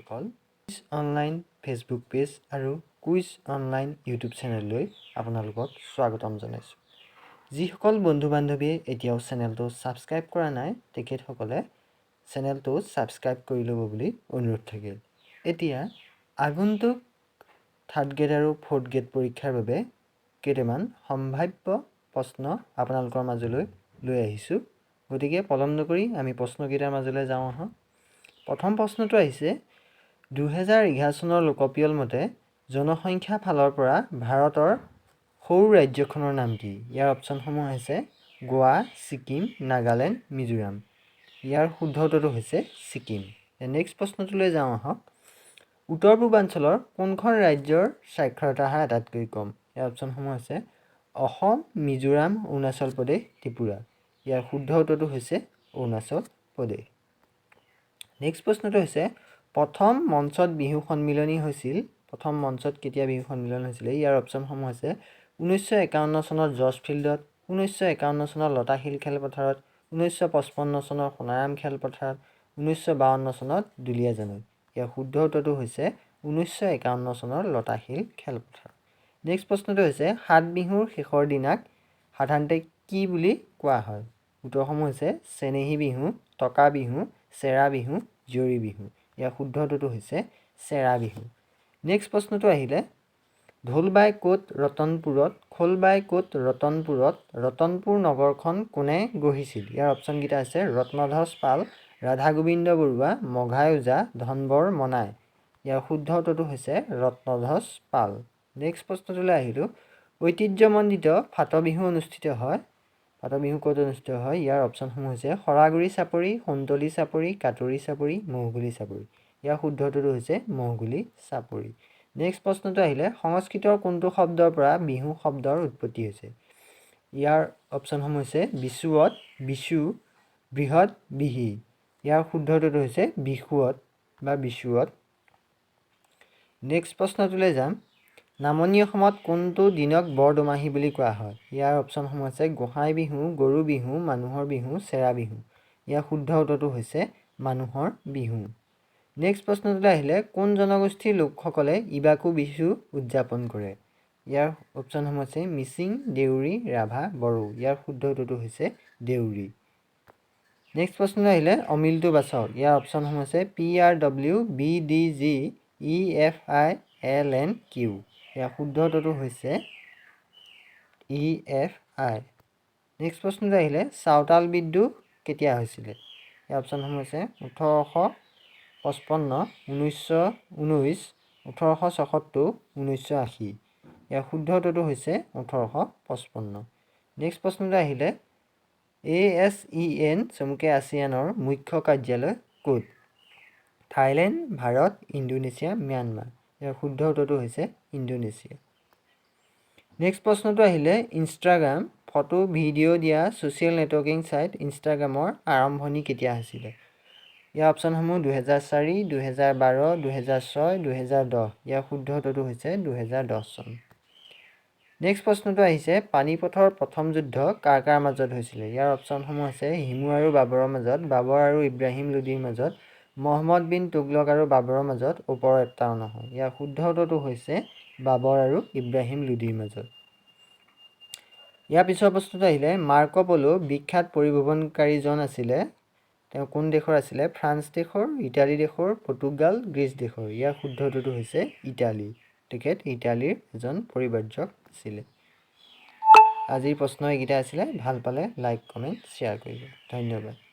বান্ধৱীসকল, quiz online Facebook page আৰু quiz online YouTube চেনেললৈ আপোনালোকক স্বাগতম জনাইছোঁ। যিসকল বন্ধু বান্ধৱীয়ে এতিয়াও চেনেলটো ছাবস্ক্ৰাইব কৰা নাই, তেখেতসকলে চেনেলটো ছাবস্ক্ৰাইব কৰি ল'ব বুলি অনুৰোধ থাকিল। এতিয়া আগন্তুক থাৰ্ড গ্ৰেড আৰু ফ'ৰ্থ গ্ৰেড পৰীক্ষাৰ বাবে কেইটামান সম্ভাৱ্য প্ৰশ্ন আপোনালোকৰ মাজলৈ লৈ আহিছোঁ। গতিকে পলম নকৰি আমি প্ৰশ্নকেইটাৰ মাজলৈ যাওঁ আহক। প্ৰথম প্ৰশ্নটো আহিছে, 2011 চনৰ লোকপিয়ল মতে জনসংখ্যা ফালৰ পৰা ভাৰতৰ সৰু ৰাজ্যখনৰ নাম কি? ইয়াৰ অপশ্যনসমূহ হৈছে গোৱা, ছিকিম, নাগালেণ্ড, মিজোৰাম। ইয়াৰ শুদ্ধ উত্তৰটো হৈছে ছিকিম। নেক্সট প্ৰশ্নটোলৈ যাওঁ আহক। উত্তৰ পূৰ্বাঞ্চলৰ কোনখন ৰাজ্যৰ সাক্ষৰতা হাৰ আটাইতকৈ কম? ইয়াৰ অপশ্যনসমূহ আছে অসম, মিজোৰাম, অৰুণাচল প্ৰদেশ, ত্ৰিপুৰা। ইয়াৰ শুদ্ধ উত্তৰটো হৈছে অৰুণাচল প্ৰদেশ। নেক্সট প্ৰশ্নটো হৈছে, প্ৰথম মঞ্চত বিহু সন্মিলনী হৈছিল, প্ৰথম মঞ্চত কেতিয়া বিহু সন্মিলন হৈছিলে? ইয়াৰ অপশ্যনসমূহ হৈছে 1951 চনত জৰ্জ ফিল্ডত, 1951 চনত লতাশিল খেলপথাৰত, 1955 চনৰ সোণাৰাম খেলপথাৰত, 1952 চনত দুলীয়াজানত। ইয়াৰ শুদ্ধ উত্তৰটো হৈছে 1951 চনৰ লতাশিল খেলপথাৰ। নেক্সট প্ৰশ্নটো হৈছে, সাত বিহুৰ শেষৰ দিনাক সাধাৰণতে কি বুলি কোৱা হয়? উত্তৰসমূহ হৈছে চেনেহী বিহু, টকা বিহু, চেৰা বিহু, জীয়ৰী বিহু। ইয়াৰ শুদ্ধ উত্তৰটো হৈছে চেৰা বিহু। নেক্সট প্ৰশ্নটো আহিলে, ঢোলবাই ক'ত ৰতনপুৰত, খোলবাই ক'ত ৰতনপুৰত, ৰতনপুৰ নগৰখন কোনে গঢ়িছিল? ইয়াৰ অপশ্যনকেইটা আছে ৰত্নধ্বজ পাল, ৰাধা গোবিন্দ বৰুৱা, মঘাই ওজা, ধনবৰ মনাই। ইয়াৰ শুদ্ধ উত্তৰটো হৈছে ৰত্নধ্বজ পাল। নেক্সট প্ৰশ্নটোলৈ আহিলোঁ। ঐতিহ্যমণ্ডিত ফাট বিহু অনুষ্ঠিত হয়, ফাট বিহু ক'ত অনুষ্ঠিত হয়? ইয়াৰ অপশ্যনসমূহ হৈছে শৰাগুৰি চাপৰি, সোণতলী চাপৰি, কাটৰি চাপৰি, ম'হগুলি চাপৰি। ইয়াৰ শুদ্ধ উত্তৰটো হৈছে ম'হগুলি চাপৰি। নেক্সট প্ৰশ্নটো আহিলে, সংস্কৃতৰ কোনটো শব্দৰ পৰা বিহু শব্দৰ উৎপত্তি হৈছে? ইয়াৰ অপশ্যনসমূহ হৈছে বিচুৱত, বিচু, বৃহৎ, বিহি। ইয়াৰ শুদ্ধ উত্তৰটো হৈছে বিষুৱত বা বিচুৱত। নেক্সট প্ৰশ্নটোলৈ যাম। নামনি অসমত কোনটো দিনক বৰদোমাহী বুলি কোৱা হয়? ইয়াৰ অপশ্যনসমূহ আছে গোসাঁই বিহু, গৰু বিহু, মানুহৰ বিহু, চেৰা বিহু। ইয়াৰ শুদ্ধ উত্তৰটো হৈছে মানুহৰ বিহু। নেক্সট প্ৰশ্নটোলৈ আহিলে, কোন জনগোষ্ঠীৰ লোকসকলে ইবাঁকু বিহু উদযাপন কৰে? ইয়াৰ অপশ্যনসমূহ আছে মিচিং, দেউৰী, ৰাভা, বড়ো। ইয়াৰ শুদ্ধ উত্তৰটো হৈছে দেউৰী। নেক্সট প্ৰশ্নটো আহিলে, অমিলটো বাছক। ইয়াৰ অপশ্যনসমূহ আছে P R W B D G E F I L N Q. ইয়াৰ শুদ্ধ উত্তৰটো হৈছে ই এফ আই। নেক্সট প্ৰশ্নটো আহিলে, চাওতাল বিদ্ৰোহ কেতিয়া হৈছিলে? ইয়াৰ অপশ্যনসমূহ হৈছে 1855, 1919, 1876, 1980। ইয়াৰ শুদ্ধ উত্তৰটো হৈছে 1855। নেক্সট প্ৰশ্নটো আহিলে, এ এছ ই এন চমুকে আছিয়ানৰ মুখ্য কাৰ্যালয় ক'ত? Thailand, Bharat, Indonesia, Myanmar. ইয়াৰ শুদ্ধ উত্তৰটো হৈছে ইণ্ডোনেছিয়া। নেক্সট প্ৰশ্নটো আহিলে, ইনষ্টাগ্ৰাম, ফটো ভিডিঅ' দিয়া ছ'চিয়েল নেটৱৰ্কিং ছাইট ইনষ্টাগ্ৰামৰ আৰম্ভণি কেতিয়া হৈছিলে? ইয়াৰ অপশ্যনসমূহ 2004, 2012, 2006, 2010। ইয়াৰ শুদ্ধ উত্তৰটো হৈছে 2010 চন। নেক্সট প্ৰশ্নটো আহিছে, পানীপথৰ প্ৰথম যুদ্ধ কাৰ কাৰ মাজত হৈছিলে? ইয়াৰ অপশ্যনসমূহ আছে হিমু আৰু বাবৰৰ মাজত, বাবৰ আৰু ইব্ৰাহিম লোদীৰ মাজত, মহম্মদ বিন তুগলক আৰু বাবৰৰ মাজত, ওপৰৰ এটাও নহয়। ইয়াৰ শুদ্ধ উত্তৰটো হৈছে বাবৰ আৰু ইব্ৰাহিম লোদীৰ মাজত। ইয়াৰ পিছৰ প্ৰশ্নটো আহিলে, মাৰ্ক' পল' বিখ্যাত পৰিভ্ৰমণকাৰীজন আছিলে, তেওঁ কোন দেশৰ আছিলে? ফ্ৰান্স দেশৰ, ইটালী দেশৰ, পৰ্তুগাল, গ্ৰীচ দেশৰ। ইয়াৰ শুদ্ধ উত্তৰটো হৈছে ইটালী। তেখেত ইটালীৰ এজন পৰিব্ৰাজক আছিলে। আজিৰ প্ৰশ্ন এইকেইটা আছিলে। ভাল পালে লাইক, কমেণ্ট, শ্বেয়াৰ কৰিব। ধন্যবাদ।